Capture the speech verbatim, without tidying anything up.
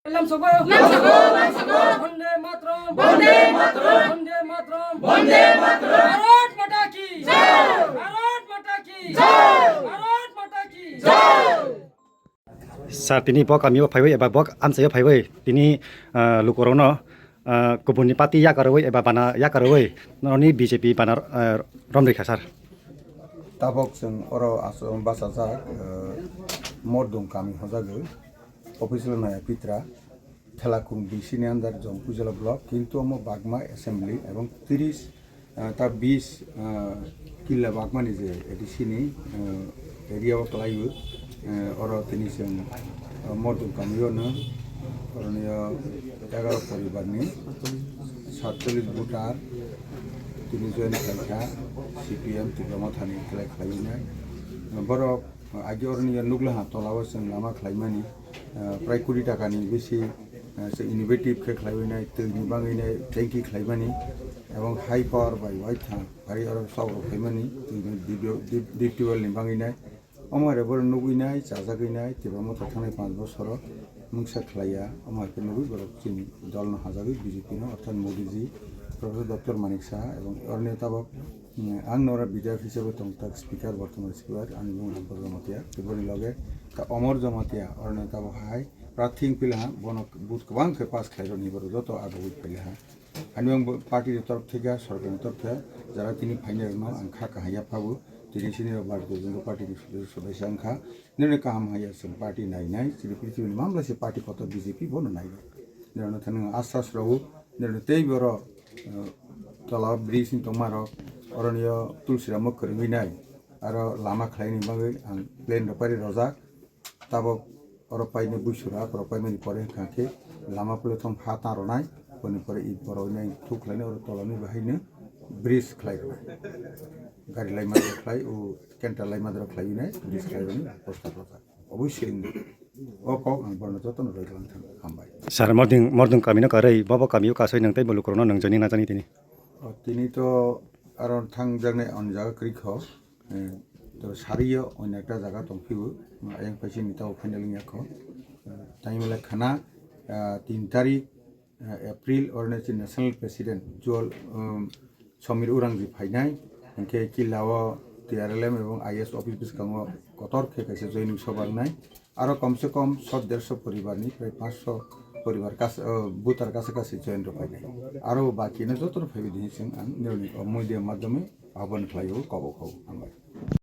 Lamsoko. Lamsoko, lamsoko. Bande Mataram. Bande Mataram. Bande Mataram. Bande Mataram. Bharat Mata ki. Jai. Bharat Mata ki. Jai. Bharat Mata ki. Jai. Sir, tini bo kamio phaiwi eba bo amchaio phaiwi tini, ah, lukurokno, ah, kubunni party yakarwi eba bana yakarwi norokni B J P bana, ah, romrikha, sir. Tabok chwng oro aswk bachajak, ah, Mordung kami hojagwi, official naya Pitra, Thelakhung D C ni under Jompuijala block, kintu omo Bagma assembly ebong tris ah, ta bis, ah, killa bagmani je A D C ni, ah, area o kwlaiwi, ah, oro tini chwng, ah, Mordung kamio no oroni o egaroh poribar ni satchollish voter tini join khlaikha C P M Tipra Motha ni khlai khlaiwi nai. Borok agi oroni o nukla ha tola o chwng lama khlaimani, ah, prai kuri taka ni bisi, ah, se innovative khe khlaiwi nai, twi ni bangwi nai tanki khlaimani, ebong high power bai waithang phari oro sok rok phaimani, twi ni deep, deep, deep tubewell ni bangwi nai. Omo hai rok borok nugwi nai, chajagwi nai, Tipra Motha thangnai panch bosoro mungsa khlaiya, omo hai khe nugwi borok chini dol no hajagwi B J P no, orthat Modi ji, Professor Doctor Manik Saha, ebong oroni tabok, mm, ang nora bidhayok hisabe tong tak speaker, bortoman speaker, ani bung Ampar Jamatia, tei boni loge ta Omor Jamatia, oroni tabok hai, Prathing Pilaha, bono vote kwbang khe pass khlairokni borok joto abo vote Pilaha. Ani ang bo party ni torop theke, sorkar ni torop theke, jara tini phainai rokno ang kha kahaya phabu, tini sini rok Bharatiya Janata Party ni sodosyo wngkha, nini kaham haya chwng party nai nai, chini prithibi ni mamla se party kotor B J P bono nai nai. Nini rokno thani ang asas rwo, nini rokno tei borok, eh, tola bridge ni tongma rok, oroni o Tulsiram o kwrwngwi nai, aro lama khlai ni bagwi ang plan rok pari rojak. Tabok oro paini buisura, borok paimani pore wngkha khe lama platform ha ta rwnai, boni pore i borok nai thuk khlainai, oro tolani bahaino bridge khlai rwnai. Gari laima rok khlai, o kenta laima rok khlai nai, bridge khlai rwnai, poster rok. Obviously, o kok ang borno jotono roi lang thang, hambai. Sir, Mordung, Mordung kamino karwi, bobo kamio kasoi nang tei bo lukurokno nang joining na jani tini. O, tini to aro thang jaknai on jaga kwrwi kho. Eh, to sariyo onno ekta jaga tong phibo, ayang paisini tabo final wngya kho. Eh, tamo le khana, eh, tin tarik, eh, April, oroni chini National President Jual, um, Somir Urangji phainai, hinkhe killa o T R L M ebong I A S office bwskango kotor khe kaisa joining sobha wngnai. Aro komse kom sot derso poribar ni prai panchsho poribar kas-, o, voter kasa kasi join rok phainai. Aro baki no joto no phaiwi di chwng ang nini o media madhyome ahban khlai o, kobo kho. Hambai.